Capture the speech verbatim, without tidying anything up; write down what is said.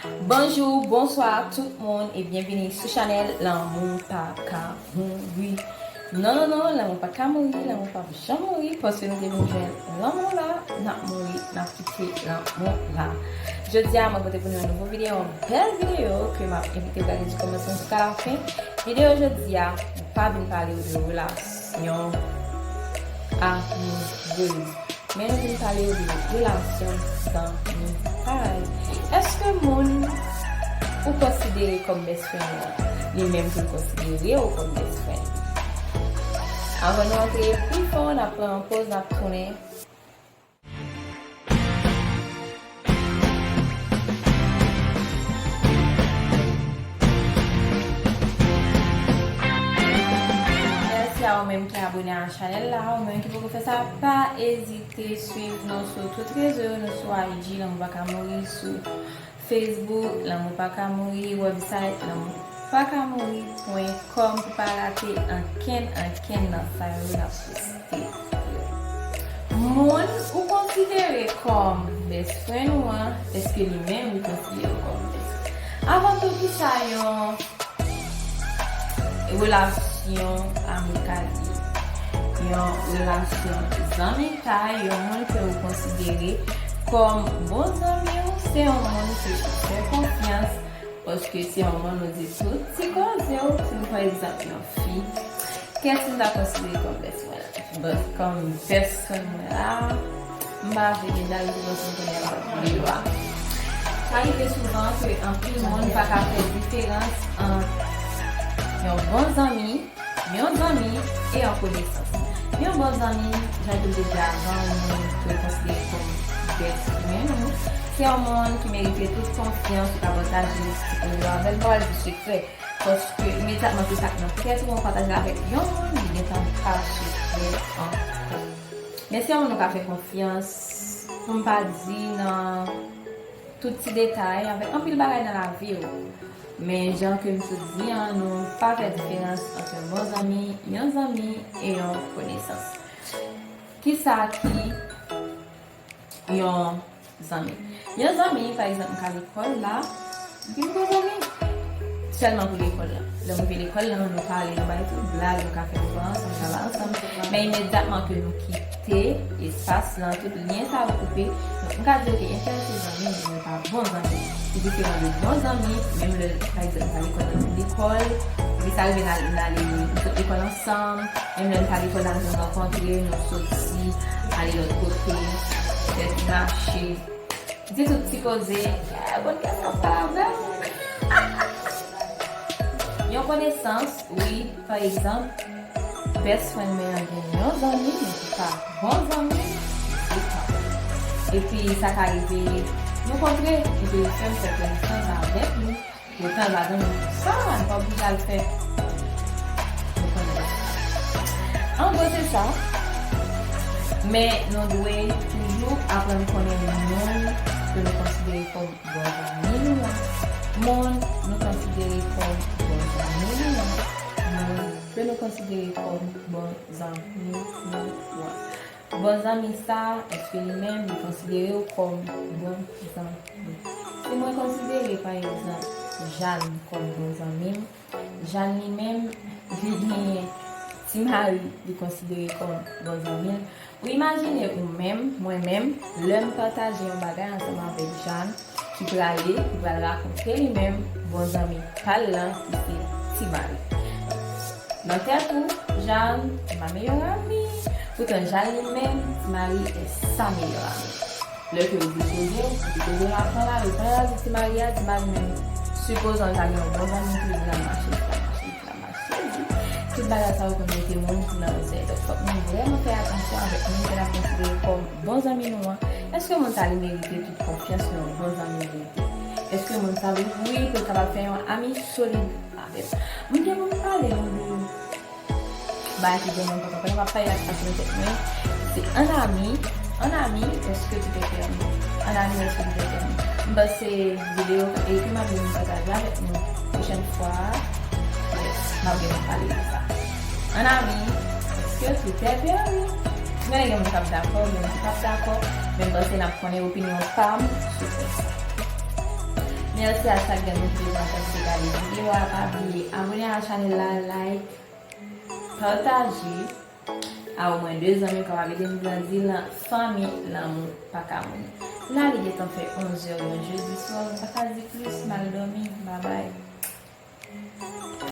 Bonjou, bonswa tout moun e byenvini sou chanèl Lanmou Pa Ka Mouri. Non, non, non, lanmou pa ka mouri, lanmou p ap janm mouri, paske nou te vin jwenn lanmou la, n ap mouri, n ap kite lanmou la. Jodi a, mwen pote pou nou yon nouvo videyo, yon bèl videyo ke m ap envite w gade di kòmansman jiska lafen. Videyo jodi a, nou pa vin pale w de relasyon amourez. Men nou vin pale w de relasyon zanmitay. Èske moun ou konsidere kòm best friend ou an, li menm tou l konsidere w kòm best friend? Anvan nou antre pi fon, n ap pran yon poz, n ap tounen. Mèsi a ou menm ki abone a chanèl la, ou menm ki poko fè sa, pa ezite swiv nou sou tout rezo yo, nou sou I G, Lanmou Pa Ka Mouri, sou Facebook, Lanmou Pa Ka Mouri, website, lanmou pa ka mouri pwen kòm pou pa rate ankenn, ankenn nan sa yo n ap poste. Moun ou konsidere kòm best friend ou an, èske li menm li konsidere w kòm best friend? Avan tou, kisa yon relasyon amikal ye? Yon relasyon zanmitay, yon moun ke ou konsidere kòm bon zanmi w, se yon moun ke ou fè konfyans, paske se yon moun ou di tout ti koze w, si m pran egzanp yon fi, kiyès m ta konsidere kòm best friend? Best, kòm best friend mwen la, m pa vle gen dal di bòs mwen konnen l ap vle yo a. Sa rive souvan ke anpil moun pa ka fè diferans ant yon bon zanmi, yon zanmi e yon konesans. Yon bon zanmi, jan ke m te di avan, yon moun ke w konsidere kòm best friend ou, se yon moun ki merite tout konfyans, ou ka pataje ti koze w avè l, m pa pral di sekrè. Paske imedyatman ke sa k nan tèt ou an pataje avèk yon moun, li gentan pa sekrè ankò. Men se yon moun ou ka fè konfyans, pou m pa di nan tout ti detay, avèk anpil bagay nan lavi w. Men jan ke m sot di an, nou pa fè diferans ant yon bon zanmi, yon zanmi e yon konesans. Kisa ki yon zanmi? Yon zanmi, pa egzanp, m ka lekòl la, m gen yon bon zanmi. Sèlman pou lekòl la. Lè m rive lekòl la, nou pale, nou bay tout blag, nou ka fè devwa ansanm, travay ansanm. Men imedyatman ke nou kite espas lan, tout lyen sa yo koupe. Donk, m ka di, ok, entèl se zanmi m, men pa bon zanmi. Li diferan de bon zanmi, menm lè, pa egzanp, m pa lekòl, nan menm lekòl, epi sa rive n al, n ale, nou sot lekòl ansanm, menm lè n pa lekòl la, nou rankontre, nou soti, ale lòt kote, fè ti mache, di tout ti koze, eh, bon, kiyès k ap pale avè m? Yon konesans, wi, pa egzanp, best friend mwen an gen yon zanmi, men se pa bon zanmi, se pa. Epi sa ka rive, nou kontre, epi li fè m fè konesans avèk li, detanzantan, nou sa, nou pa oblije al fè. Nou konnen. An gwo, se sa. Men nou dwe toujou aprann konnen moun ke nou konsidere kòm bon zanmi nou an. Moun nou konsidere kòm bon zanmi nou an. Moun ke nou konsidere kòm bon zanmi nou an. Bon zanmi sa, èske li menm li konsidere w kòm bon zanmi? Si mwen konsidere, pa egzanp, Jàn kòm bon zanmi m, Jàn li menm, li genyen ti mari li konsidere kòm bon zanmi l. Ou imajine ou menm, mwen menm, lè m pataje yon bagay ansanm avèk Jàn, ki prale, ki pral rakonte li menm bon zanmi pa l lan, ki se ti mari. Nan tèt ou, Jàn, ma meilleure amie. Poutan, Jàn li menm, ti mari est sa meilleure amie. Lè ke ou di koze, ou di koze, ou pran lari, ou pran lari, ti mari a, ti mari menm. Sipozan l ta gen yon bon zanmi ki di l ap mache, ki t ap mache, ki t ap mache, di, tout bagay sa yo konn mete moun nan zè. Donk, fòk nou vrèman fè atansyon avèk moun ke n ap konsidere kòm bon zanmi nou an. Èske moun sa li merite tout konfyans ke yon bon zanmi merite? Èske moun sa li, wi, pou l kapab fè yon ami solid avè m? M gen pou m pale nou de bagay ki vrèman enpòtan. Pandan m ap pale la, sa sot nan tèt mwen, se an ami, an ami, èske tout est permis? An ami, èske tout est permis? M panse videyo e ke m ap vin pataje avèk nou pwochèn fwa a, yes, m ap vin pale de sa. An ami, èske tout est permis? M konnen gen moun k ap dakò, gen moun ki p ap dakò, men m panse n ap konnen opinyon pa m sou pwen sa. Men Mèsi a chak grenn moun ki te pran tan pou te gade videyo a. Pa bliye abòne a chanèl la, like, pataje a omwen de zanmi kapab ede n grandi lan fanmi lanmou pa ka mouri. La li gentan fè onzè yon jedi swa, m pa ka di plis, m al dòmi, babay.